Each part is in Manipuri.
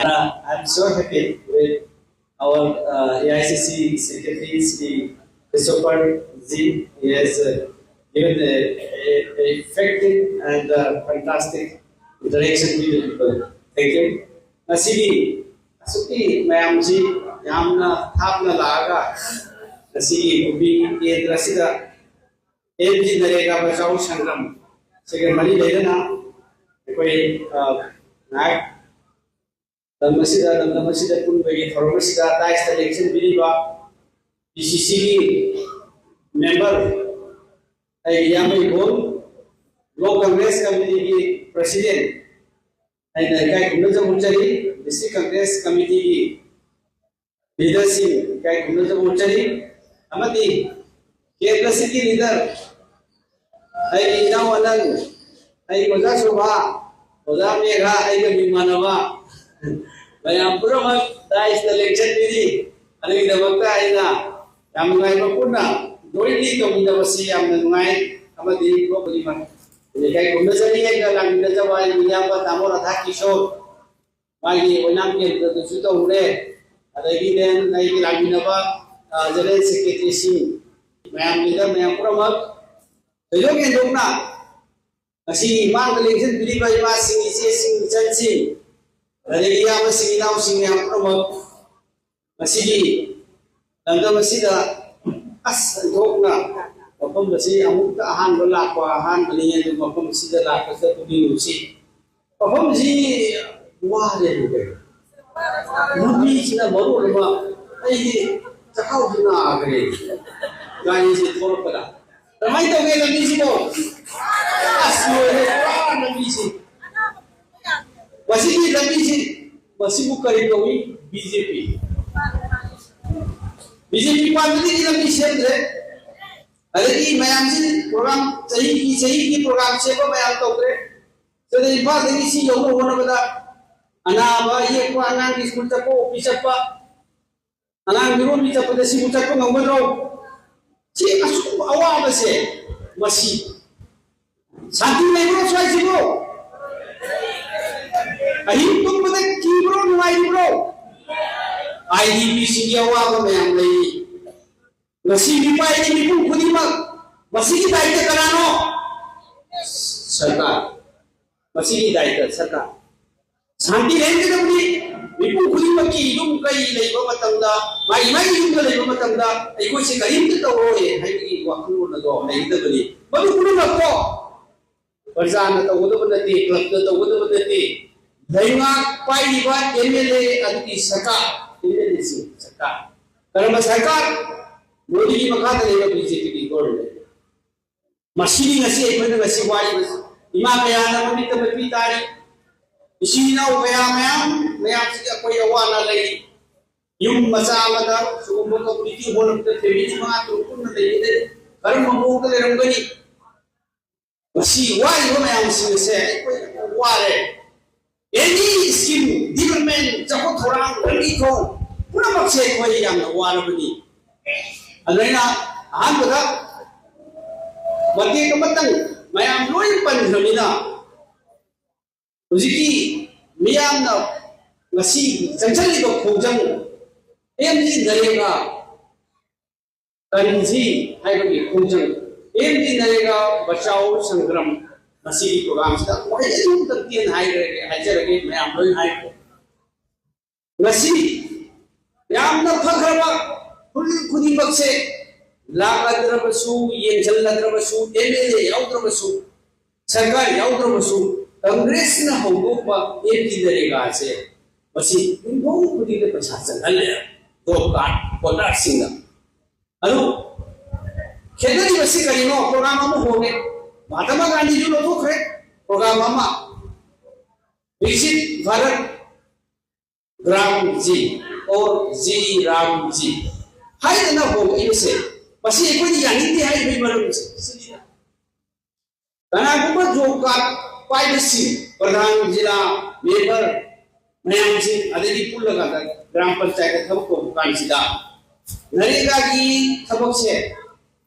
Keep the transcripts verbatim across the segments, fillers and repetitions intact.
Uh, I'm so happy with our uh, A I C C secretary, Shri Christopher Ji. He has uh, given a, a, a effective and uh, fantastic interaction with the people. Thank you. ꯉꯁꯤꯒꯤ ꯑꯁꯨꯛꯀꯤ ꯃꯌꯥꯝꯁꯤ ꯌꯥꯝꯅ ꯊꯥꯞꯅ ꯂꯥꯛꯑꯒ ꯉꯁꯤꯒꯤ ꯀꯨꯝꯕꯤ ꯀꯦꯟꯗ꯭ꯔ ꯑꯁꯤꯗ ꯑꯦꯝ ꯖꯤ ꯅꯔꯦꯒꯥ ꯃꯆꯥꯎ ꯁꯪꯒꯝ ꯁꯤꯒ ꯃꯔꯤ ꯂꯩꯅꯅ ꯑꯩꯈꯣꯏ ꯑ, ꯉꯥꯏꯍꯥꯛ ꯂꯝ ꯑꯁꯤꯗ ꯂꯝꯗꯝ ꯑꯁꯤꯗ ꯄꯨꯟꯕꯒꯤ ꯊꯧꯔꯝ ꯑꯁꯤꯗ ꯗꯥꯏꯁꯇ ꯂꯦꯡꯁꯤꯟꯕꯤꯔꯤꯕ ꯄꯤ ꯁꯤ ꯁꯤꯒꯤ ꯃꯦꯝꯕꯔ ꯑꯩꯒꯤ ꯏꯌꯥꯝꯕ ꯏꯕꯣꯜ, ꯕ꯭ꯂꯣꯛ ꯀꯪꯒ꯭ꯔꯦꯁ ꯀꯃꯤꯇꯤꯒꯤ ꯄ꯭ꯔꯁꯤꯗꯦꯟ ꯑꯩꯅ ꯏꯀꯥꯏ ꯈꯨꯝꯅꯖꯕ ꯎꯠꯆꯔꯤ꯫ ꯗꯤꯁꯇ꯭ꯔꯤꯛ ꯀꯪꯒ꯭ꯔꯦꯁ ꯀꯃꯤꯇꯤꯒꯤ ꯂꯤꯗꯔꯁꯤꯡ ꯏꯀꯥꯏ ꯈꯨꯝꯅꯖꯕ ꯎꯠꯆꯔꯤ꯫ ꯑꯃꯗꯤ ꯀꯦꯟꯗ꯭ꯔꯁꯤꯒꯤ ꯂꯤꯗꯔ ꯑꯩꯒꯤ ꯏꯅꯥꯎ ꯑꯅꯟ, ꯑꯩꯒꯤ ꯑꯣꯖꯥ ꯁꯣꯚꯥ, ꯑꯣꯖꯥ ꯃꯦꯘꯥ, ꯑꯩꯒ ꯃꯤꯃꯥꯟꯅꯕ ꯃꯌꯥꯝ ꯄꯨꯝꯅꯃꯛ ꯗꯥꯏꯁꯇ ꯂꯦꯡꯁꯤꯟꯕꯤꯔꯤ꯫ ꯑꯗꯨꯒꯤꯗꯃꯛꯇ ꯑꯩꯅ ꯌꯥꯝ ꯅꯨꯡꯉꯥꯏꯕ ꯄꯨꯟꯅ ꯖꯣꯏꯟꯂꯤ ꯇꯧꯃꯤꯟꯅꯕꯁꯤ ꯌꯥꯝꯅ ꯅꯨꯡꯉꯥꯏ꯫ ꯑꯃꯗꯤ ꯅꯣꯛꯄꯒꯤ ꯏꯀꯥꯏ ꯈꯨꯝꯅꯖꯔꯤ꯫ ꯑꯩꯒ ꯂꯥꯛꯃꯤꯟꯅꯖꯕ ꯑꯩꯒꯤ ꯏꯌꯥꯝꯕ ꯇꯥꯃꯣ ꯔꯥꯙꯥ ꯀꯤꯁꯣꯔ, ꯃꯥꯒꯤ ꯑꯣꯏꯅꯥꯝ ꯀꯦꯟꯗ꯭ꯔꯗꯁꯨ ꯇꯧꯔꯦ꯫ ꯑꯗꯒꯤ ꯗꯦꯟ ꯑꯩꯒꯤ ꯂꯥꯛꯃꯤꯟꯅꯕ ꯖꯦꯅꯔꯦꯜ ꯁꯦꯀ꯭ꯔꯦꯇꯔꯤꯁꯤꯡ, ꯃꯌꯥꯝ ꯂꯤꯗꯔ ꯃꯌꯥꯝ ꯄꯨꯝꯅꯃꯛ, ꯊꯣꯏꯗꯣꯛ ꯍꯦꯟꯗꯣꯛꯅ ꯉꯁꯤ ꯃꯥꯡꯗ ꯂꯦꯡꯁꯤꯟꯕꯤꯔꯤꯕ ꯏꯃꯥꯁꯤꯡ, ꯏꯆꯦꯁꯤꯡ, ꯏꯆꯟꯁꯤꯡ, ꯑꯗꯒꯤ ꯏꯌꯥꯝꯕꯁꯤꯡ, ꯏꯅꯥꯎꯁꯤꯡ ꯃꯌꯥꯝ ꯄꯨꯝꯅꯃꯛ, ꯉꯁꯤꯒꯤ ꯂꯝꯗꯝ ꯑꯁꯤꯗ ꯑꯁ ꯑꯣꯟꯊꯣꯛꯅ ꯃꯐꯝ ꯑꯁꯤ ꯑꯃꯨꯛꯇ ꯑꯍꯥꯟꯕ ꯂꯥꯛꯄ ꯑꯍꯥꯟꯕꯅꯤ, ꯑꯗꯨ ꯃꯐꯝ ꯑꯁꯤꯗ ꯂꯥꯛꯄꯁꯤꯗ ꯄꯨꯛꯅꯤꯡ ꯅꯨꯡꯁꯤ꯫ ꯃꯐꯝꯁꯤ ꯋꯥꯔꯦ꯫ ꯂꯝꯕꯤꯁꯤꯅ ꯃꯔꯣꯜ ꯑꯃ ꯑꯩꯒꯤ ꯆꯈꯥꯎꯁꯤ ꯅꯥꯈ꯭ꯔꯦ ꯒꯥꯔꯤꯁꯤ ꯊꯧꯔꯛꯄꯗ꯫ ꯀꯃꯥꯏꯅ ꯇꯧꯒꯦ ꯂꯝꯕꯤꯁꯤꯕꯣ? ꯑꯁ ꯂꯣꯏꯔꯦ ꯄꯨꯔꯥ ꯂꯝꯕꯤꯁꯤ꯫ ꯃꯁꯤꯒꯤ ꯂꯝꯕꯤꯁꯤ, ꯃꯁꯤꯕꯨ ꯀꯔꯤ ꯀꯧꯏ? ꯕꯤ ꯖꯦ ꯄꯤ꯫ ꯕꯤ ꯖꯦ ꯄꯤ ꯄꯥꯟꯕꯗꯒꯤ ꯂꯝꯕꯤ ꯁꯦꯝꯗ꯭ꯔꯦ꯫ ꯑꯗꯒꯤ ꯃꯌꯥꯝꯁꯤ ꯄ꯭ꯔꯣꯒ꯭ꯔꯥꯝ, ꯆꯍꯤꯒꯤ ꯆꯍꯤꯒꯤ ꯄ꯭ꯔꯣꯒ꯭ꯔꯥꯝ ꯁꯦꯝꯕ ꯃꯌꯥꯝ ꯇꯧꯗ꯭ꯔꯦ꯫ ꯁꯤꯗ ꯏꯝꯐꯥꯜꯗꯒꯤ ꯁꯤ ꯌꯧꯅꯕ ꯍꯣꯠꯅꯕꯗ ꯑꯅꯥꯕ ꯌꯦꯛꯄ, ꯑꯉꯥꯡꯒꯤ ꯁ꯭ꯀꯨꯜ ꯆꯠꯄ, ꯑꯣꯐꯤꯁ ꯆꯠꯄ, ꯑꯉꯥꯡ ꯃꯤꯔꯣꯟꯕꯤ ꯆꯠꯄꯗ ꯁꯤꯕꯨ ꯆꯠꯄ ꯉꯝꯒꯗ꯭ꯔꯣ? ꯁꯤ ꯑꯁꯨꯝꯕ ꯑꯋꯥꯕꯁꯦ, ꯃꯁꯤ ꯁꯥꯟꯇꯤ ꯂꯩꯕ꯭ꯔꯣ ꯁ꯭ꯋꯥꯏꯁꯤꯕꯨ? ꯑꯍꯤꯡ ꯇꯨꯝꯕꯗ ꯀꯤꯕ꯭ꯔꯣ? ꯑꯥꯏ ꯗꯤ ꯄꯤꯁꯤꯡꯒꯤ ꯑꯋꯥꯕ ꯃꯌꯥꯝ ꯂꯩꯔꯤ꯫ ꯉꯁꯤ ꯃꯤꯄꯥꯏꯒꯤ ꯃꯤꯄꯨꯝ ꯈꯨꯗꯤꯡꯃꯛ ꯃꯁꯤꯒꯤ ꯗꯥꯏꯇ ꯀꯅꯥꯅꯣ? ꯁꯔꯀꯥꯔ꯫ ꯃꯁꯤꯒꯤ ꯗꯥꯏꯇ ꯁꯔꯀꯥꯔ꯫ ꯁꯥꯟꯇꯤ ꯂꯩꯍꯟꯒꯗꯕꯅꯤ꯫ ꯃꯤꯄꯨꯝ ꯈꯨꯗꯤꯡꯃꯛꯀꯤ ꯌꯨꯝ ꯀꯩ ꯂꯩꯕ ꯃꯇꯝꯗ, ꯃꯥꯒꯤ ꯃꯥꯒꯤ ꯌꯨꯝꯗ ꯂꯩꯕ ꯃꯇꯝꯗ ꯑꯩꯈꯣꯏꯁꯦ ꯀꯔꯤꯝꯇ ꯇꯧꯔꯣꯏ ꯍꯥꯏꯕꯒꯤ ꯋꯥꯈꯜꯂꯣꯟ ꯑꯗꯣ ꯂꯩꯒꯗꯕꯅꯤ꯫ ꯃꯗꯨ ꯄꯨꯝꯅꯃꯛꯇꯣ ꯄ꯭ꯔꯖꯥꯅ ꯇꯧꯒꯗꯕ ꯅꯠꯇꯦ, ꯀ꯭ꯂꯕꯅ ꯇꯧꯒꯗꯕ ꯅꯠꯇꯦ꯫ ꯂꯩꯉꯥꯛ ꯄꯥꯏꯔꯤꯕ ꯑꯦꯝ ꯑꯦꯜ ꯑꯦ ꯑꯗꯨꯒꯤ ꯁꯔꯀꯥꯔ, ꯑꯦꯝ ꯑꯦꯜ ꯑꯦꯁꯤꯡ ꯁꯔꯀꯥꯔ, ꯀꯔꯝꯕ ꯁꯔꯀꯥꯔ? ꯃꯣꯗꯤꯒꯤ ꯃꯈꯥꯗ ꯂꯩꯕ ꯕꯤ ꯖꯦ ꯄꯤꯒꯤ ꯒꯣꯔꯃꯦꯟ꯫ ꯃꯁꯤꯅꯤ ꯉꯁꯤ ꯑꯩꯈꯣꯏꯅ ꯉꯁꯤ ꯋꯥꯔꯤꯕꯁꯤ꯫ ꯏꯃꯥ ꯀꯌꯥꯅ ꯃꯃꯤꯠꯇ ꯃꯄꯤ ꯇꯥꯔꯤ꯫ ꯏꯆꯤꯟ ꯏꯅꯥꯎ ꯀꯌꯥ ꯃꯌꯥꯝ ꯃꯌꯥꯝꯁꯤꯒꯤ ꯑꯩꯈꯣꯏ ꯑꯋꯥ ꯑꯅꯥ ꯂꯩꯔꯤ꯫ ꯌꯨꯝ ꯃꯆꯥ ꯑꯃꯗ ꯁꯤꯒꯨꯝꯕ ꯀꯝꯃ꯭ꯌꯨꯅꯤꯇꯤ ꯍꯣꯜ ꯑꯃꯗ ꯐꯦꯃꯤꯂꯤ ꯃꯉꯥ ꯇꯔꯨꯛ ꯄꯨꯟꯅ ꯂꯩꯃꯤꯟꯅꯔꯤ꯫ ꯀꯔꯝꯕ ꯃꯑꯣꯡꯗ ꯂꯩꯔꯝꯒꯅꯤ? ꯉꯁꯤ ꯋꯥꯔꯤꯕ ꯃꯌꯥꯝꯁꯤꯡ ꯑꯁꯦ ꯑꯩꯈꯣꯏ ꯋꯥꯔꯦ꯫ ꯑꯦꯅꯤ ꯁ꯭ꯀꯤꯝ, ꯗꯤꯕꯂꯞꯃꯦꯟ, ꯆꯥꯎꯈꯠ ꯊꯧꯔꯥꯡ, ꯂꯝꯕꯤ ꯊꯣꯡ ꯄꯨꯝꯅꯃꯛꯁꯦ ꯑꯩꯈꯣꯏ ꯌꯥꯝꯅ ꯋꯥꯔꯕꯅꯤ꯫ ꯑꯗꯨꯅ ꯑꯩꯅ ꯑꯍꯥꯟꯕꯗ ꯃꯇꯦꯛ ꯑꯃꯇꯪ ꯃꯌꯥꯝ ꯂꯣꯏ ꯄꯟꯈ꯭ꯔꯕꯅꯤꯅ ꯍꯧꯖꯤꯛꯀꯤ ꯃꯤꯌꯥꯝꯅ ꯉꯁꯤ ꯆꯪꯁꯤꯜꯂꯤꯕ ꯈꯣꯡꯖꯪ ꯑꯦꯝ ꯖꯤ ꯅꯔꯦꯒꯥ ꯀꯔꯝꯖꯤ ꯍꯥꯏꯕꯒꯤ ꯈꯣꯡꯖꯪ, ꯑꯦꯝ ꯖꯤ ꯅꯔꯦꯒꯥ ꯕꯆꯥꯎ ꯁꯪꯒ꯭ꯔꯝ, ꯃꯁꯤꯒꯤ ꯄ꯭ꯔꯣꯒ꯭ꯔꯥꯝꯁꯤꯗ ꯋꯥꯍꯩ ꯑꯅꯤꯃꯨꯛꯇꯪ ꯇꯦꯟꯅ ꯍꯥꯏꯈ꯭ꯔꯒꯦ, ꯍꯥꯏꯖꯔꯒꯦ, ꯃꯌꯥꯝ ꯂꯣꯏ ꯍꯥꯏꯈ꯭ꯔꯦ꯫ ꯉꯁꯤ ꯌꯥꯝꯅ ꯐꯈ꯭ꯔꯕ ꯈꯨꯜ ꯈꯨꯗꯤꯡꯃꯛꯁꯦ ꯂꯥꯛꯂꯗ꯭ꯔꯕꯁꯨ, ꯌꯦꯡꯁꯤꯜꯂꯗ꯭ꯔꯕꯁꯨ, ꯑꯦꯝ ꯑꯦꯜ ꯑꯦ ꯌꯥꯎꯗ꯭ꯔꯕꯁꯨ, ꯁꯔꯀꯥꯔ ꯌꯥꯎꯗ꯭ꯔꯕꯁꯨ, ꯀꯪꯒ꯭ꯔꯦꯁꯅ ꯍꯧꯗꯣꯛꯄ ꯑꯦꯝ ꯖꯤ ꯅꯔꯦꯒꯥꯁꯦ ꯃꯁꯤ ꯌꯨꯝꯊꯣꯡ ꯈꯨꯗꯤꯡꯗ ꯄꯩꯁꯥ ꯆꯪꯍꯜꯂꯦ, ꯖꯣꯕ ꯀꯥꯔꯗ ꯍꯣꯜꯗꯔꯁꯤꯡꯗ꯫ ꯑꯗꯨ ꯈꯦꯠꯅꯔꯤꯕꯁꯤ ꯀꯔꯤꯅꯣ? ꯄ꯭ꯔꯣꯒ꯭ꯔꯥꯝ ꯑꯃ ꯍꯣꯡꯉꯦ, ꯃꯍꯥꯇꯃꯥ ꯒꯥꯟꯙꯤꯁꯨ ꯂꯧꯊꯣꯛꯈ꯭ꯔꯦ ꯄ꯭ꯔꯣꯒ꯭ꯔꯥꯝ ꯑꯃ, Viksit Bharat Gram G or G Ram G ꯍꯥꯏꯗꯅ ꯍꯣꯡꯂꯛꯏꯕꯁꯦ, ꯃꯁꯤ ꯑꯩꯈꯣꯏꯅ ꯌꯥꯅꯤꯡꯗꯦ ꯍꯥꯏꯔꯤꯕꯒꯤ ꯃꯔꯝꯁꯦ ꯁꯤꯅꯤ꯫ ꯀꯅꯥꯒꯨꯝꯕ ꯖꯣꯕ ꯀꯥꯔꯗ ꯄꯥꯏꯕꯁꯤꯡ, ꯄ꯭ꯔꯙꯥꯟ, ꯖꯤꯂꯥ ꯃꯦꯝꯕꯔ ꯃꯌꯥꯝꯁꯤꯡ, ꯑꯗꯒꯤ ꯄꯨꯜꯂꯀꯥꯟꯗ ꯒ꯭ꯔꯥꯝ ꯄꯟꯆꯥꯌꯠꯇ ꯊꯕꯛ ꯇꯧꯕ ꯀꯥꯟꯁꯤꯗ ꯅꯔꯦꯒꯥꯒꯤ ꯊꯕꯛꯁꯦ,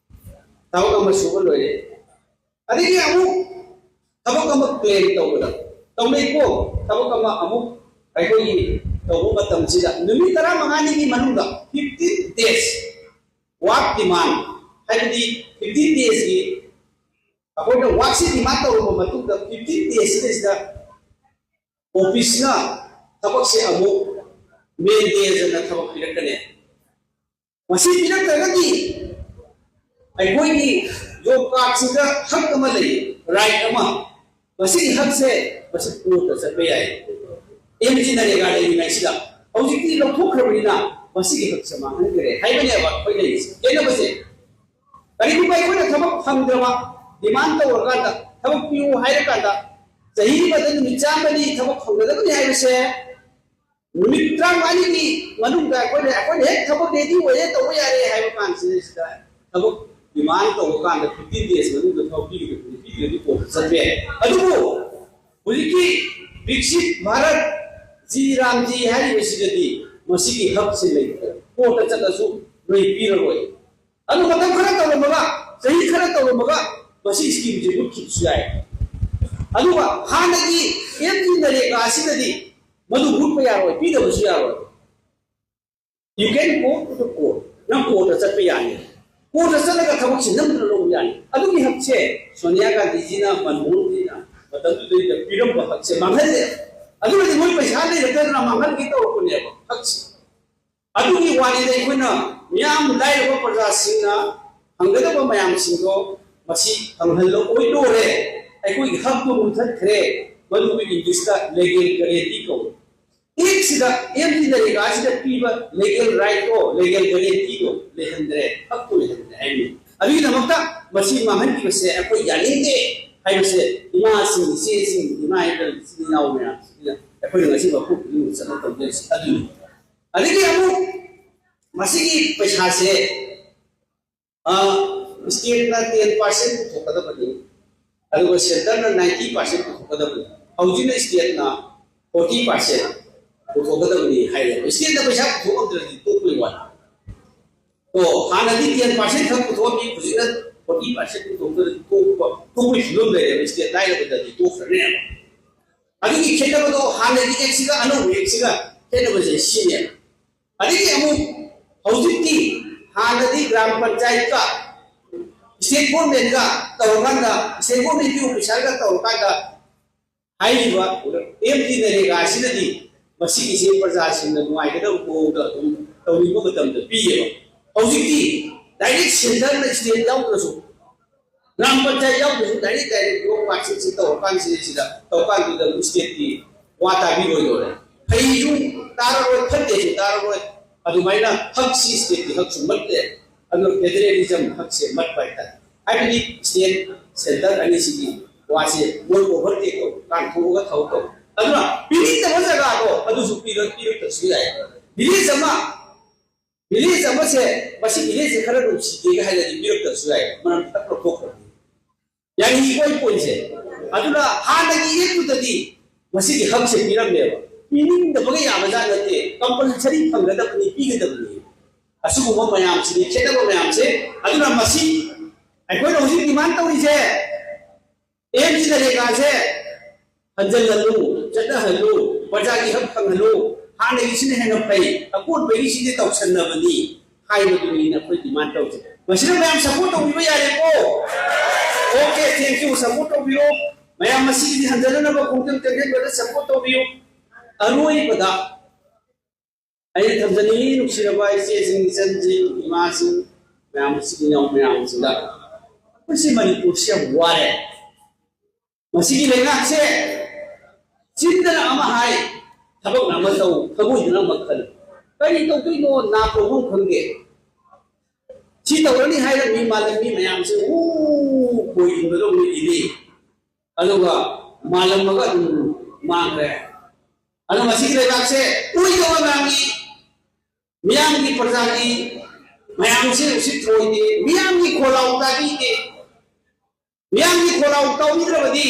ꯊꯕꯛ ꯑꯃ ꯁꯨꯕ ꯂꯣꯏꯔꯦ, ꯑꯗꯒꯤ ꯑꯃꯨꯛ ꯊꯕꯛ ꯑꯃ ꯀ꯭ꯂꯦꯝ ꯇꯧꯕꯗ ꯇꯧꯅꯩꯀꯣ꯫ ꯊꯕꯛ ꯑꯃ ꯑꯃꯨꯛ ꯑꯩꯈꯣꯏꯒꯤ ꯇꯧꯕ ꯃꯇꯝꯁꯤꯗ ꯅꯨꯃꯤꯠ ꯇꯔꯥꯃꯉꯥꯅꯤꯒꯤ ꯃꯅꯨꯡꯗ fifteen days work demand, ꯍꯥꯏꯕꯗꯤ fifteen days ꯀꯤ ꯑꯩꯈꯣꯏꯅ work ꯁꯤ demand ꯇꯧꯔꯕ ꯃꯇꯨꯡꯗ fifteen days ꯁꯤꯗꯩꯁꯤꯗ office ꯅ ꯊꯕꯛꯁꯦ ꯑꯃꯨꯛ mandate ꯑꯣꯏꯅ ꯊꯕꯛ ꯄꯤꯔꯛꯀꯅꯤ꯫ ꯃꯁꯤ ꯄꯤꯔꯛꯇ꯭ꯔꯒꯗꯤ ꯑꯩꯈꯣꯏꯒꯤ job card ꯁꯤꯗ ꯍꯛ ꯑꯃ ꯂꯩ, right ꯑꯃ, ꯃꯁꯤꯒꯤ ꯍꯛꯁꯦ ꯃꯁꯤ court ꯇ ꯆꯠꯄ ꯌꯥꯏ꯫ ꯑꯦꯝ ꯖꯤ ꯅꯔꯦꯒꯥ ꯂꯩꯔꯤꯉꯩꯁꯤꯗ꯫ ꯍꯧꯖꯤꯛꯇꯤ ꯂꯧꯊꯣꯛꯈ꯭ꯔꯕꯅꯤꯅ ꯃꯁꯤꯒꯤ ꯍꯛꯁꯦ ꯃꯥꯡꯍꯟꯈ꯭ꯔꯦ ꯍꯥꯏꯕꯅꯦꯕ ꯑꯩꯈꯣꯏ ꯂꯩꯔꯤꯁꯦ꯫ ꯈꯦꯠꯅꯕꯁꯦ ꯀꯔꯤꯒꯨꯝꯕ ꯑꯩꯈꯣꯏꯅ ꯊꯕꯛ ꯐꯪꯗ꯭ꯔꯕ, demand ꯇꯧꯔꯀꯥꯟꯗ ꯊꯕꯛ ꯄꯤꯌꯨ ꯍꯥꯏꯔꯀꯥꯟꯗ ꯆꯍꯤ ꯑꯃꯗ ꯅꯨꯃꯤꯠ ꯆꯥꯝꯃꯅꯤ ꯊꯕꯛ ꯐꯪꯒꯗꯕꯅꯤ ꯍꯥꯏꯕꯁꯦ ꯅꯨꯃꯤꯠ ꯇꯔꯥꯃꯉꯥꯅꯤꯒꯤ ꯃꯅꯨꯡꯗ ꯑꯩꯈꯣꯏꯅ, ꯑꯩꯈꯣꯏꯅ ꯍꯦꯛ ꯊꯕꯛ ready ꯑꯣꯏꯔꯦ, ꯇꯧꯕ ꯌꯥꯔꯦ ꯍꯥꯏꯕ ꯀꯥꯟꯁꯤꯗꯩꯁꯤꯗ ꯊꯕꯛ demand ꯇꯧꯕ ꯀꯥꯟꯗ fifteen days ꯃꯅꯨꯡꯗ ꯊꯕꯛ ꯄꯤꯒꯗꯕꯅꯤ, ꯄꯤꯗ꯭ꯔꯗꯤ court ꯇ ꯆꯠꯄ ꯌꯥꯏ꯫ ꯑꯗꯨꯕꯨ ꯍꯧꯖꯤꯛꯀꯤ ꯕꯤꯛꯁꯤꯠ ꯚꯥꯔꯠ, ꯖꯤ ꯔꯥꯝꯖꯤ ꯍꯥꯏꯔꯤꯕꯁꯤꯗꯗꯤ ꯃꯁꯤꯒꯤ ꯍꯛꯁꯦ ꯂꯩꯇ꯭ꯔꯦ꯫ Court ꯇ ꯆꯠꯂꯁꯨ ꯃꯣꯏ ꯄꯤꯔꯔꯣꯏ꯫ ꯑꯗꯨ ꯃꯇꯝ ꯈꯔ ꯇꯧꯔꯝꯃꯒ, ꯆꯍꯤ ꯈꯔ ꯇꯧꯔꯝꯃꯒ ꯃꯁꯤ scheme ꯁꯦ ꯃꯨꯠꯈꯤꯕꯁꯨ ꯌꯥꯏ꯫ ꯑꯗꯨꯒ ꯍꯥꯟꯅꯒꯤ ꯑꯦꯝ ꯖꯤ ꯅꯔꯦꯒꯥ ꯑꯁꯤꯗꯗꯤ ꯃꯗꯨ ꯃꯨꯠꯄ ꯌꯥꯔꯣꯏ, ꯄꯤꯗꯕꯁꯨ ꯌꯥꯔꯣꯏ꯫ You can go to the court. ꯅꯪ court ꯇ ꯆꯠꯄ ꯌꯥꯅꯤ꯫ Court ꯇ ꯆꯠꯂꯒ ꯊꯕꯛꯁꯦ ꯅꯝꯗꯨꯅ ꯂꯧꯕ ꯌꯥꯅꯤ꯫ ꯑꯗꯨꯒꯤ ꯍꯛꯁꯦ ꯁꯣꯅꯤꯌꯥ ꯒꯥꯟꯙꯤꯖꯤꯅ, ꯃꯟꯃꯣꯍꯟ ꯁꯤꯡꯅ ꯃꯇꯝꯗꯨꯗꯩꯗ ꯄꯤꯔꯝꯕ ꯍꯛꯁꯦ ꯃꯥꯡꯍꯜꯂꯦ꯫ ꯑꯗꯨꯅꯗꯤ ꯃꯣꯏ ꯄꯩꯁꯥ ꯂꯩꯔꯛꯇꯗꯅ ꯃꯥꯡꯍꯟꯒꯦ ꯇꯧꯔꯛꯄꯅꯦꯕ ꯍꯛꯁꯦ꯫ ꯑꯗꯨꯒꯤ ꯋꯥꯔꯤꯗ ꯑꯩꯈꯣꯏꯅ ꯃꯤꯌꯥꯝ ꯂꯥꯏꯔꯕ ꯄ꯭ꯔꯖꯥꯁꯤꯡꯅ ꯐꯪꯒꯗꯕ ꯃꯌꯥꯝꯁꯤꯡꯗꯣ ꯃꯁꯤ ꯐꯪꯍꯜꯂꯛꯑꯣꯏꯗꯣꯔꯦ꯫ ꯑꯩꯈꯣꯏꯒꯤ ꯍꯛꯇꯣ ꯃꯨꯊꯠꯈ꯭ꯔꯦ꯫ ꯃꯗꯨꯕꯨ ꯏꯪꯂꯤꯁꯇ legal guarantee ꯀꯧꯏ꯫ ꯑꯦꯛꯁꯤꯗ, ꯑꯦꯝ ꯖꯤ ꯅꯔꯦꯒꯥꯁꯤꯗ ꯄꯤꯕ legal right ꯇꯣ, legal guarantee ꯗꯣ ꯂꯩꯍꯟꯗ꯭ꯔꯦ, ꯍꯛꯇꯣ ꯂꯩꯍꯟꯗ꯭ꯔꯦ ꯍꯥꯏꯕꯅꯤ꯫ ꯑꯗꯨꯒꯤꯗꯃꯛꯇ ꯃꯁꯤ ꯃꯥꯡꯍꯟꯈꯤꯕꯁꯦ ꯑꯩꯈꯣꯏ ꯌꯥꯅꯤꯡꯗꯦ ꯍꯥꯏꯕꯁꯦ ꯏꯃꯥꯁꯤꯡ, ꯏꯆꯦꯁꯤꯡ, ꯏꯃꯥ ꯏꯆꯤꯟ ꯏꯅꯥꯎ ꯃꯌꯥꯝꯁꯤꯡꯁꯤꯅ ꯑꯩꯈꯣꯏꯅ ꯉꯁꯤ ꯃꯐꯝ ꯈꯨꯗꯤꯡꯃꯛ ꯆꯠꯅ ꯇꯧꯖꯔꯤꯁꯦ ꯑꯗꯨꯅꯤ꯫ ꯑꯗꯒꯤ ꯑꯃꯨꯛ ꯃꯁꯤꯒꯤ ꯄꯩꯁꯥꯁꯦ, ꯑ, state ꯅ ten percent ꯄꯨꯊꯣꯛꯀꯗꯕꯅꯤ, ꯑꯗꯨꯒ centre ꯅ ninety percent ꯄꯨꯊꯣꯛꯀꯗꯕꯅꯤ꯫ ꯍꯧꯖꯤꯛꯅ state ꯅ forty percent ꯄꯨꯊꯣꯛꯀꯗꯕꯅꯤ ꯍꯥꯏꯔꯦꯕ꯫ State ꯅ ꯄꯩꯁꯥ ꯄꯨꯊꯣꯛ ꯉꯝꯗ꯭ꯔꯗꯤ ꯇꯣꯛꯄꯩ ꯋꯥꯅꯤ꯫ ꯑꯣ, ꯍꯥꯟꯅꯗꯤ ten percent ꯈꯛ ꯄꯨꯊꯣꯛꯑꯝꯃꯤ, ꯍꯧꯖꯤꯛꯅ forty percent ꯄꯨꯊꯣꯛꯇ꯭ꯔꯗꯤ ꯇꯣꯛꯄ, ꯇꯣꯛꯄꯒꯤ ꯐꯤꯕꯝ ꯂꯩꯔꯦꯕ꯫ State ꯂꯥꯏꯔꯕꯗꯗꯤ ꯇꯣꯛꯈ꯭ꯔꯅꯦꯕ꯫ ꯑꯗꯨꯒꯤ ꯈꯦꯠꯅꯕꯗꯣ ꯍꯥꯟꯅꯒꯤ act ꯁꯤꯒ ꯑꯅꯧꯕ act ꯁꯤꯒ ꯈꯦꯠꯅꯕꯁꯦ ꯁꯤꯅꯦꯕ꯫ ꯑꯗꯒꯤ ꯑꯃꯨꯛ ꯍꯧꯖꯤꯛꯇꯤ ꯍꯥꯟꯅꯗꯤ ꯒ꯭ꯔꯥꯝ ꯄꯟꯆꯥꯌꯠꯀ ꯁ꯭ꯇꯦꯠ ꯒꯣꯔꯃꯦꯟꯒ ꯇꯧꯔꯀꯥꯟꯗ, ꯁ꯭ꯇꯦꯠ ꯒꯣꯔꯃꯦꯟꯒꯤ ꯑꯣꯐꯤꯁꯥꯔꯒ ꯇꯧꯔꯀꯥꯟꯗ ꯍꯥꯏꯔꯤꯕ ꯑꯦꯝ ꯖꯤ ꯅꯔꯦꯒꯥ ꯑꯁꯤꯅꯗꯤ ꯃꯁꯤꯒꯤꯁꯦ ꯄ꯭ꯔꯖꯥꯁꯤꯡꯅ ꯅꯨꯡꯉꯥꯏꯒꯗꯕ ꯃꯑꯣꯡꯗ ꯑꯗꯨꯝ ꯇꯧꯅꯤꯡꯕ ꯃꯇꯝꯗ ꯄꯤꯌꯦꯕ꯫ ꯍꯧꯖꯤꯛꯇꯤ ꯗꯥꯏꯔꯦꯛ ꯁꯦꯟꯇꯔꯅ ꯁ꯭ꯇꯦꯠ ꯌꯥꯎꯗ꯭ꯔꯁꯨ, ꯒ꯭ꯔꯥꯝ ꯄꯟꯆꯥꯌꯠ ꯌꯥꯎꯗ꯭ꯔꯁꯨ ꯗꯥꯏꯔꯦꯛ ꯗꯥꯏꯔꯦꯛ ꯕ꯭ꯂꯣꯛ ꯄꯥꯔꯇꯤꯁꯟꯁꯤ ꯇꯧꯔꯀꯥꯟꯁꯤꯗ ꯁꯤꯗ ꯇꯧꯀꯥꯟꯗꯨꯗ ꯑꯗꯨꯝ ꯁ꯭ꯇꯦꯠꯀꯤ ꯋꯥ ꯇꯥꯕꯤꯔꯣꯏꯗꯧꯔꯦ꯫ ꯐꯩꯁꯨ ꯇꯥꯔꯔꯣꯏ, ꯐꯠꯇꯦꯁꯨ ꯇꯥꯔꯔꯣꯏ꯫ ꯑꯗꯨꯃꯥꯏꯅ ꯍꯛꯁꯤ, ꯁ꯭ꯇꯦꯠꯀꯤ ꯍꯛꯁꯨ ꯃꯠꯂꯦ, ꯑꯗꯨꯒ ꯐꯦꯗꯔꯦꯂꯤꯖꯝ ꯍꯛꯁꯦ ꯃꯠꯄ ꯍꯥꯏꯇꯥꯔꯦ꯫ ꯍꯥꯏꯕꯗꯤ ꯁ꯭ꯇꯦꯠ ꯁꯦꯟꯇꯔ ꯑꯅꯤꯁꯤꯒꯤ ꯋꯥꯁꯦ ꯃꯣꯏ ꯑꯣꯚꯔꯇꯦꯛ ꯇꯧ, ꯀꯥꯟꯊꯣꯛꯑꯒ ꯊꯕꯛ ꯇꯧ꯫ ꯑꯗꯨꯅ ꯄꯤꯅꯤꯡꯗꯕ ꯖꯒꯥꯗꯣ ꯑꯗꯨꯁꯨ ꯄꯤꯔꯛ-, ꯄꯤꯔꯛꯇꯕꯁꯨ ꯌꯥꯏ꯫ ꯚꯤꯂꯦꯖ ꯑꯃ, ꯚꯤꯂꯦꯖ ꯑꯃꯁꯦ, ꯃꯁꯤ ꯚꯤꯂꯦꯖꯁꯦ ꯈꯔ ꯅꯨꯡꯁꯤꯒꯦꯒ ꯍꯥꯏꯔꯗꯤ ꯄꯤꯔꯛꯇꯕꯁꯨ ꯌꯥꯏ, ꯃꯔꯝ ꯇꯛ ꯂꯧꯊꯣꯛꯈ꯭ꯔꯕꯅꯤ꯫ ꯌꯥꯅꯤ, ꯏꯀꯣꯏ ꯄꯣꯏꯟꯁꯦ꯫ ꯑꯗꯨꯅ ꯍꯥꯟꯅꯒꯤ ꯑꯦꯛꯇꯨꯗꯗꯤ ꯃꯁꯤꯒꯤ ꯍꯛꯁꯦ ꯄꯤꯔꯝꯃꯦꯕ, ꯄꯤꯅꯤꯡꯗꯕꯒ ꯌꯥꯕꯖꯥꯠ ꯅꯠꯇꯦ, ꯀꯝꯄꯜꯁꯔꯤ ꯐꯪꯒꯗꯕꯅꯤ, ꯄꯤꯒꯗꯕꯅꯤ꯫ ꯑꯁꯤꯒꯨꯝꯕ ꯃꯌꯥꯝꯁꯤꯅꯤ ꯈꯦꯠꯅꯕ ꯃꯌꯥꯝꯁꯦ꯫ ꯑꯗꯨꯅ ꯃꯁꯤ ꯑꯩꯈꯣꯏꯅ ꯍꯧꯖꯤꯛ ꯗꯤꯃꯥꯟ ꯇꯧꯔꯤꯁꯦ, ꯑꯦꯝ ꯖꯤ ꯅꯔꯦꯒꯥꯁꯦ ꯍꯟꯖꯜꯍꯜꯂꯨ, ꯆꯠꯅꯍꯜꯂꯨ, ꯄ꯭ꯔꯖꯥꯒꯤ ꯍꯛ ꯐꯪꯍꯜꯂꯨ, ꯍꯥꯟꯅꯒꯤꯁꯤꯅ ꯍꯦꯟꯅ ꯐꯩ, ꯑꯀꯣꯟꯕꯒꯤꯁꯤꯗꯤ ꯇꯧꯁꯟꯅꯕꯅꯤ ꯍꯥꯏꯕꯗꯨꯅꯤ ꯑꯩꯈꯣꯏ ꯗꯤꯃꯥꯟ ꯇꯧꯔꯤꯁꯦ꯫ ꯃꯁꯤꯗ ꯃꯌꯥꯝ ꯁꯄꯣꯔꯠ ꯇꯧꯕꯤꯕ ꯌꯥꯔꯦꯀꯣ? ꯑꯣꯀꯦ, ꯊꯦꯡꯛ ꯌꯨ, ꯁꯄꯣꯔꯠ ꯇꯧꯕꯤꯔꯣ꯫ ꯃꯌꯥꯝ ꯃꯁꯤꯒꯤꯗꯤ ꯍꯟꯖꯅꯅꯕ ꯈꯣꯡꯖꯪ ꯆꯪꯁꯤꯟꯕꯗ ꯁꯄꯣꯔꯠ ꯇꯧꯕꯤꯌꯨ꯫ ꯑꯔꯣꯏꯕꯗ ꯑꯩꯅ ꯊꯝꯖꯅꯤꯡꯉꯤ, ꯅꯨꯡꯁꯤꯔꯕ ꯏꯆꯦꯁꯤꯡ, ꯏꯆꯟꯁꯤꯡ, ꯏꯃꯥꯁꯤꯡ, ꯃꯌꯥꯝ, ꯏꯆꯤꯟ ꯏꯅꯥꯎ ꯃꯌꯥꯝꯁꯤꯡꯗ, ꯑꯩꯈꯣꯏꯁꯤ ꯃꯅꯤꯄꯨꯔꯁꯤ ꯌꯥꯝ ꯋꯥꯔꯦ꯫ ꯃꯁꯤꯒꯤ ꯂꯩꯉꯥꯛꯁꯦ ꯆꯤꯟꯗꯅ ꯑꯃ ꯍꯥꯏ, ꯊꯕꯛꯅ ꯑꯃ ꯇꯧ, ꯊꯃꯣꯏꯗꯅ ꯑꯃ ꯈꯜꯂꯤ꯫ ꯀꯔꯤ ꯇꯧꯗꯣꯏꯅꯣ ꯅꯥ ꯇꯧꯐꯝ ꯈꯪꯗꯦ꯫ ꯁꯤ ꯇꯧꯔꯅꯤ ꯍꯥꯏꯔ ꯃꯤ ꯃꯥꯂꯪ ꯃꯤ ꯃꯌꯥꯝꯁꯦ ꯎ ꯈꯣꯏ ꯏꯟꯕꯗꯧꯅ ꯏꯜꯂꯤ꯫ ꯑꯗꯨꯒ ꯃꯥꯂꯪꯕꯒ ꯑꯗꯨꯝ ꯃꯥꯡꯈ꯭ꯔꯦ꯫ ꯑꯗꯣ ꯃꯁꯤꯒꯤ ꯂꯩꯕꯥꯛꯁꯦ ꯎꯏꯗꯕ ꯃꯌꯥꯝꯒꯤ, ꯃꯤꯌꯥꯝꯒꯤ ꯄ꯭ꯔꯖꯥꯒꯤ ꯃꯌꯥꯝꯁꯦ ꯎꯁꯤꯠ ꯊꯑꯣꯏꯗꯦ, ꯃꯤꯌꯥꯝꯒꯤ ꯈꯣꯜꯂꯥꯎ ꯇꯥꯕꯤꯗꯦ꯫ ꯃꯤꯌꯥꯝꯒꯤ ꯈꯣꯜꯂꯥꯎ ꯇꯥꯕꯤꯗ꯭ꯔꯕꯗꯤ,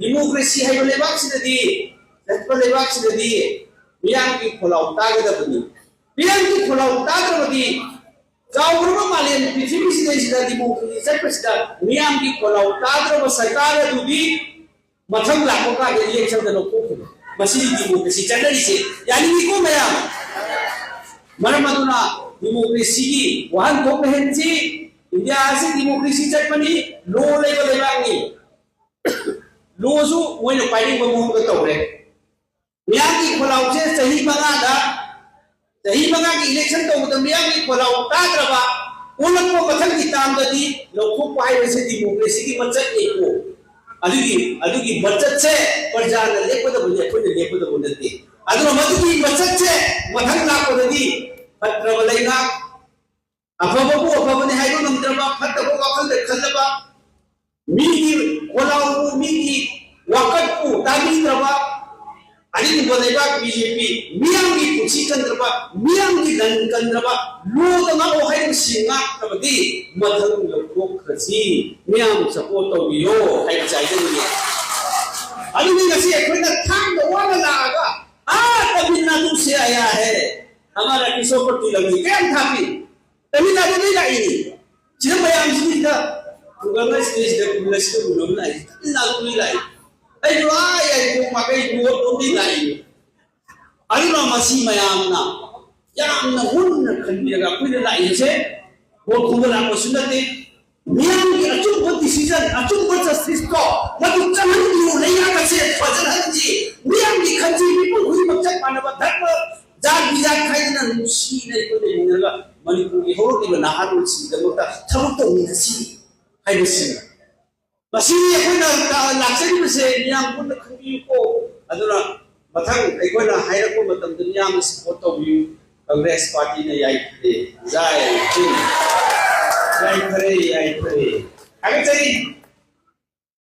ꯗꯤꯃꯣꯀ꯭ꯔꯦꯁꯤ ꯍꯥꯏꯕ ꯂꯩꯕꯥꯛꯁꯤꯗꯗꯤ, ꯆꯠꯄ ꯂꯩꯕꯥꯛꯁꯤꯗꯗꯤ ꯃꯤꯌꯥꯝꯒꯤ ꯈꯣꯜꯂꯥꯎ ꯇꯥꯒꯗꯕꯅꯤ꯫ ꯃꯤꯌꯥꯝꯒꯤ ꯈꯣꯜꯂꯥꯎ ꯇꯥꯗ꯭ꯔꯕꯗꯤ ꯆꯥꯎꯈ꯭ꯔꯕ ꯃꯥꯂꯦꯝ ꯄ꯭ꯔꯤꯊꯤꯕꯤꯁꯤꯗꯩꯁꯤꯗ ꯗꯤꯃꯣꯀ꯭ꯔꯦꯁꯤ ꯆꯠꯄꯁꯤꯗ ꯃꯤꯌꯥꯝꯒꯤ ꯈꯣꯜꯂꯥꯎ ꯇꯥꯗ꯭ꯔꯕ ꯁꯔꯀꯥꯔ ꯑꯗꯨꯗꯤ ꯃꯊꯪ ꯂꯥꯛꯄ ꯀꯥꯟꯗ ꯏꯂꯦꯛꯁꯟꯗ ꯂꯧꯊꯣꯛꯈꯤꯕ꯫ ꯃꯁꯤꯗꯤ ꯗꯤꯃꯣꯀ꯭ꯔꯦꯁꯤ ꯆꯠꯅꯔꯤꯁꯦ꯫ ꯌꯥꯅꯤꯡꯉꯤꯀꯣ ꯃꯌꯥꯝ? ꯃꯔꯝ ꯑꯗꯨꯅ ꯗꯤꯃꯣꯀ꯭ꯔꯦꯁꯤꯒꯤ ꯋꯥꯍꯟꯊꯣꯛ ꯂꯩꯍꯟꯁꯤ꯫ ꯏꯟꯗꯤꯌꯥ ꯑꯁꯤ ꯗꯤꯃꯣꯀ꯭ꯔꯦꯁꯤ ꯆꯠꯄꯅꯤ꯫ ꯂꯣ ꯂꯩꯕ ꯂꯩꯕꯥꯛꯅꯤ꯫ ꯂꯣꯁꯨ ꯃꯣꯏꯅ ꯄꯥꯏꯅꯤꯡꯕ ꯃꯑꯣꯡꯗ ꯇꯧꯔꯦ꯫ ꯃꯤꯌꯥꯝꯒꯤ ꯈꯣꯜꯂꯥꯎꯁꯦ ꯆꯍꯤ ꯃꯉꯥꯗ, ꯆꯍꯤ ꯃꯉꯥꯒꯤ ꯏꯂꯦꯛꯁꯟ ꯇꯧꯕꯗ ꯃꯤꯌꯥꯝꯒꯤ ꯈꯣꯜꯂꯥꯎ ꯇꯥꯗ꯭ꯔꯕ, ꯑꯣꯜꯂꯛꯄ ꯃꯊꯪꯒꯤ ꯇꯥꯝꯗꯗꯤ ꯂꯧꯊꯣꯛꯄ ꯍꯥꯏꯕꯁꯤ ꯗꯤꯃꯣꯀ꯭ꯔꯦꯁꯤꯒꯤ ꯃꯆꯠꯅꯤꯀꯣ꯫ ꯑꯗꯨꯒꯤ, ꯑꯗꯨꯒꯤ ꯃꯆꯠꯁꯦ ꯄ꯭ꯔꯖꯥꯅ ꯂꯦꯞꯀꯗꯕꯅꯤ, ꯑꯩꯈꯣꯏꯅ ꯂꯦꯞꯀꯗꯕ ꯅꯠꯇꯦ꯫ ꯑꯗꯨꯅ ꯃꯗꯨꯒꯤ ꯃꯆꯠꯁꯦ ꯃꯊꯪ ꯂꯥꯛꯄꯗꯗꯤ ꯐꯠꯇ꯭ꯔꯕ ꯂꯩꯉꯥꯛ, ꯑꯐꯕꯕꯨ ꯑꯐꯕꯅꯤ ꯍꯥꯏꯕ ꯉꯝꯗ꯭ꯔꯕ, ꯐꯠꯇꯕ ꯋꯥꯈꯜꯗ ꯈꯜꯂꯕ, ꯃꯤꯒꯤ ꯈꯣꯜꯂꯥꯎꯕꯨ, ꯃꯤꯒꯤ ꯋꯥꯀꯠꯄꯨ ꯇꯥꯕꯤꯗ꯭ꯔꯕ, ꯑꯔꯤꯡꯕ ꯂꯩꯕꯥꯛ ꯕꯤ ꯖꯦ ꯄꯤ, ꯃꯤꯌꯥꯝꯒꯤ ꯄꯨꯟꯁꯤ ꯀꯟꯗ꯭ꯔꯕ, ꯃꯤꯌꯥꯝꯒꯤ ꯂꯟ ꯀꯟꯗ꯭ꯔꯕ, ꯂꯣꯗ ꯉꯥꯛꯑꯣ ꯍꯥꯏꯕꯁꯤ ꯉꯥꯛꯇꯕꯗꯤ ꯃꯊꯪ ꯂꯧꯊꯣꯛꯈ꯭ꯔꯁꯤ꯫ ꯃꯤꯌꯥꯝ ꯁꯄꯣꯔꯠ ꯇꯧꯕꯤꯌꯣ ꯍꯥꯏꯕꯁꯦ ꯍꯥꯏꯖꯅꯤꯡꯉꯤ꯫ ꯑꯗꯨꯅꯤ ꯉꯁꯤ ꯑꯩꯈꯣꯏꯅ ꯊꯥꯡꯒ ꯋꯥꯅ ꯂꯥꯛꯑꯒ ꯑꯥ ꯇꯥꯃꯤꯜ ꯅꯥꯗꯨ ꯁꯦ ꯑꯌꯥ ꯍꯦ, ꯍꯃꯥꯔꯥ ꯀꯤꯁꯣꯄꯇꯤ ꯂꯝꯕꯤ ꯀꯌꯥꯝ ꯊꯥꯄꯤ? ꯇꯥꯃꯤꯜ ꯅꯥꯗꯨꯗꯒꯤ ꯂꯥꯛꯏꯅꯤ꯫ ꯁꯤꯗ ꯃꯌꯥꯝꯁꯤꯗ ꯈꯨꯡꯒꯪ ꯑꯁꯤꯗꯩꯁꯤꯗ ꯈꯨꯜ ꯑꯁꯤꯗ ꯎꯅꯕ ꯂꯥꯛꯏ꯫ ꯇꯥꯃꯤꯜ ꯅꯥꯗꯨꯗꯒꯤ ꯂꯥꯛꯏ꯫ ꯑꯩꯁꯨ ꯑꯥ ꯌꯥꯏꯈꯣꯡ ꯃꯥꯏꯀꯩ ꯅꯣꯔꯠ ꯂꯣꯝꯗꯒꯤ ꯂꯥꯛꯏꯅꯤ꯫ ꯑꯗꯨꯅ ꯃꯁꯤ ꯃꯌꯥꯝꯅ ꯌꯥꯝꯅ ꯃꯨꯟꯅ ꯈꯟꯕꯤꯔꯒ ꯑꯩꯈꯣꯏꯅ ꯂꯥꯛꯏꯕꯁꯦ ꯚꯣꯠ ꯈꯣꯝꯕ ꯂꯥꯛꯄꯁꯨ ꯅꯠꯇꯦ꯫ ꯃꯤꯌꯥꯝꯒꯤ ꯑꯆꯨꯝꯕ ꯗꯤꯁꯤꯖꯟ, ꯑꯆꯨꯝꯕ ꯖꯁꯇꯤꯁꯇꯣ ꯃꯗꯨ ꯆꯪꯍꯟꯕꯤꯌꯨ, ꯂꯩꯉꯥꯛ ꯑꯁꯦ ꯐꯖꯍꯟꯁꯤ꯫ ꯃꯤꯌꯥꯝꯒꯤ ꯈꯟꯁꯤ, ꯃꯤꯄꯨꯝ ꯈꯨꯗꯤꯡꯃꯛ ꯆꯞ ꯃꯥꯟꯅꯕ ꯙꯔꯃ, ꯖꯥꯠ ꯕꯤꯖꯥꯠ ꯈꯥꯏꯗꯅ ꯅꯨꯡꯁꯤꯅ ꯑꯩꯈꯣꯏ ꯂꯩꯃꯤꯟꯅꯔꯒ ꯃꯅꯤꯄꯨꯔꯒꯤ ꯍꯧꯔꯛꯂꯤꯕ ꯅꯍꯥꯔꯣꯜꯁꯤꯡꯒꯤꯗꯃꯛꯇ ꯊꯕꯛ ꯇꯧꯃꯤꯟꯅꯁꯤ ꯍꯥꯏꯕꯁꯤꯅꯤ꯫ ꯃꯁꯤꯅꯤ ꯑꯩꯈꯣꯏꯅ ꯂꯥꯛꯆꯔꯤꯕꯁꯦ, ꯃꯤꯌꯥꯝ ꯄꯨꯟꯅ ꯈꯪꯕꯤꯌꯨꯀꯣ꯫ ꯑꯗꯨꯅ ꯃꯊꯪ ꯑꯩꯈꯣꯏꯅ ꯍꯥꯏꯔꯛꯄ ꯃꯇꯝꯗ ꯃꯤꯌꯥꯝꯅ ꯁꯄꯣꯔꯠ ꯇꯧꯕꯤꯌꯨ꯫ ꯀꯪꯒ꯭ꯔꯦꯁ ꯄꯥꯔꯇꯤꯅ ꯌꯥꯏꯐꯔꯦ꯫ ꯖꯥꯏ ꯍꯤꯟ꯫ ꯌꯥꯏꯐꯔꯦ, ꯌꯥꯏꯐꯔꯦ꯫ ꯊꯥꯒꯠꯆꯔꯤ꯫